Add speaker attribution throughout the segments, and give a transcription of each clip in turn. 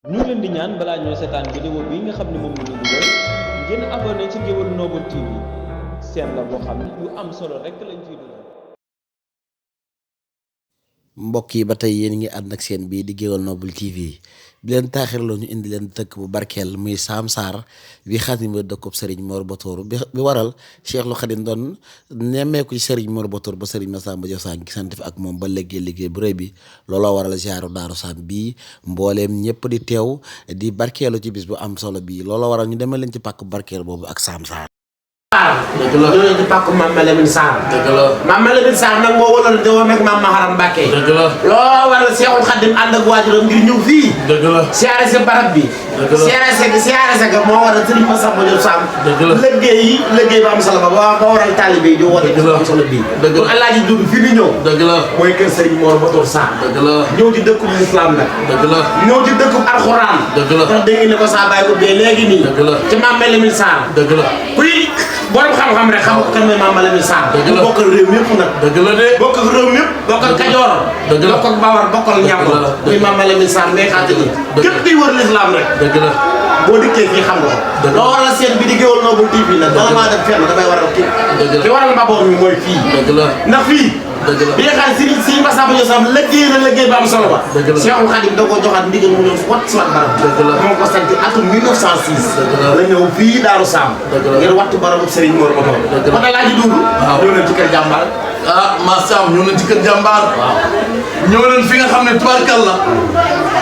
Speaker 1: ñu ngi leen di ñaan balaa ñoo seetaan vidéo bi nga xam ne moom la ñu dugal ngeen abonné ci Géwël Noble TV seen la boo xam ne yu am solo rek lañ ciy dugal.
Speaker 2: mbokk yi ba tey yéen ngi ànd ak seen bii di Géwël Noble TV bi leen taaxirloo ñu indi leen tëkk bu barkeel muy Sam Sarr bi xaatima dëkkub Serigne Mor Batoor bi waral Cheikhul Khadim doon nemmeeku ci Serigne Mor Batoor ba Serigne Massamba Diaw Sam gisante fi ak moom ba liggéey bu rëy bi looloo waral ziaru Daaru Sam bii mbooleem ñëpp di teew di barkeelu ci bis bu am solo bii looloo waral ñu demee leen ci pàkk barkeel boobu ak Sam Sarr.
Speaker 3: dëgg la ñu leen di pàkk Mame Lamine Sarr. dëgg la Mame Lamine Sarr nag moo waloon doomam ak Mame Maharam Mbacké. dëgg la loo waral Cheikhul Khadim ànd ak waajuram ngir ñëw fii. dëgg la siyaare si barab bi. dëgg la siyaare sa ga moo waral Serigne Massamba Diaw Sam. dëgg la liggéey ba am solo ba waral taalibe yi di woote bi am solo bii. dëgg la Alaaji Dudu fii ni ñëw. dëgg la mooy kër Serigne Mor Batoor Sarr. dëgg la ñëw ci dëkkub islam nag. dëgg la ñëw ci dëkkub alxuraan. dëgg la ndax dégg ne ko saa bàyyi ko bee léegi nii. dëgg la ci Mame Lamine Sarr. dëgg la borom xam-xam rek xam kan mooy Mame Lamine Sarr. dëgg la bokkal réew mi yëpp nag. dëgg la de bokkal réew mi yëpp. bokkal Kajoor. dëgg la bokkal Bawar bokkal Njàmbur. muy Mame Lamine Sarr mais xaati ni képp kuy wër l'islam rek. dëgg la boo dikkee fii xam nga ko. dëgg la loo waral seen bi di Géwël Noble TV nag. dëgg la maa def fenn dafay waral kii. dëgg la li waral mbaboor mi mooy fii. dëgg la ndax fii. dëgg la bi nga xam ne si Massamba Diaw Sam liggéey na liggéey ba am solo ba. dëgg la Cheikhul Khadim da koo joxaat ndigal mu ñëw wat si wat barab. dëgg la moo ko sant atum 1906. dëgg la la ñëw fii Daaru Sam. dëgg la ngir wattu barabu Serigne Mor Batoor. dëgg la Laaji Duudu. waaw ñëw nañ ci kër jàmbaar.
Speaker 4: ah Massam ñëw nañ ci kër jàmbaar. waaw ñëw nañ fi nga xam ne tubaarkal la.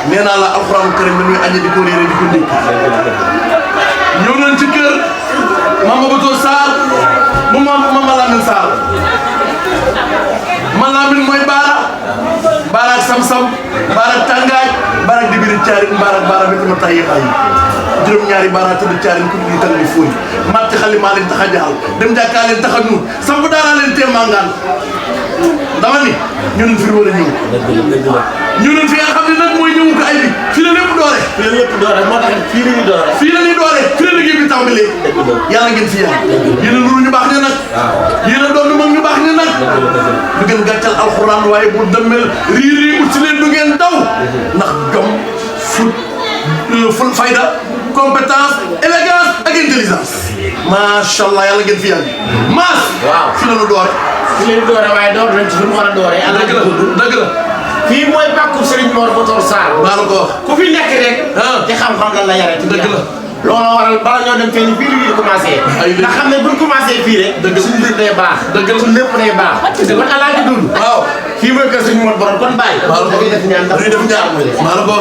Speaker 4: nee naa la alxuraanu karim la ñuy aññe di ko réere di ko ndékki. ñëw nañ ci kër Mame Batoor Sarr mu Mame Lamine Sarr. Mame Lamine mooy baara ak sam-sam baara ak tàngaay baara ak dibiri caarin baara bi ma tax ay juróom-ñaari baara tëdd caarin ku ñu tal di fóoy matti xalimaa leen tax a jaal dem jàkkaa leen tax a ñuul samp daaraa leen tee mangaan dama ni ñu nen fi war a ñëw ñu nen fi nga xam ne nag mooy ñëwu ko ay bi fii la lépp doore
Speaker 3: moo tax fii la ñuy doore
Speaker 4: fii la ñuy doore fii la liggéey bi tàmbalee yàlla ngeen fi yàlla yéen a nuru ñu baax ña nag yéen a doon mag ñu baax ña nag du ngeen gàccal alxuraan waaye bu dëmmel riir ut si leen du ngeen daw ndax jom ful fayda compétence élégance ak intelligence macha allah yàlla ngeen fi yàlla maas waaw fii la ñu doore
Speaker 3: fii la ñuy doore waaye door nañ ci fi mu war a doore
Speaker 4: dëgg la fii
Speaker 3: mooy pàkku Serigne Mor Batoor Sarr.
Speaker 4: maa la ko wax
Speaker 3: ku fi nekk rek ci xam-xam lan la yare ci
Speaker 4: dëgg la
Speaker 3: loolu waral bala ñoo dem fenn fii di commencé ndax xam ne buñ commencé fii rek dëgg suñu mbir day baax dëgg la suñu lépp day baax kon Alaaji Dudu waaw fii mooy kër Serigne Mor Batoor kon bàyyi
Speaker 4: maa la ko
Speaker 3: def ñaan ndax
Speaker 4: maa la ko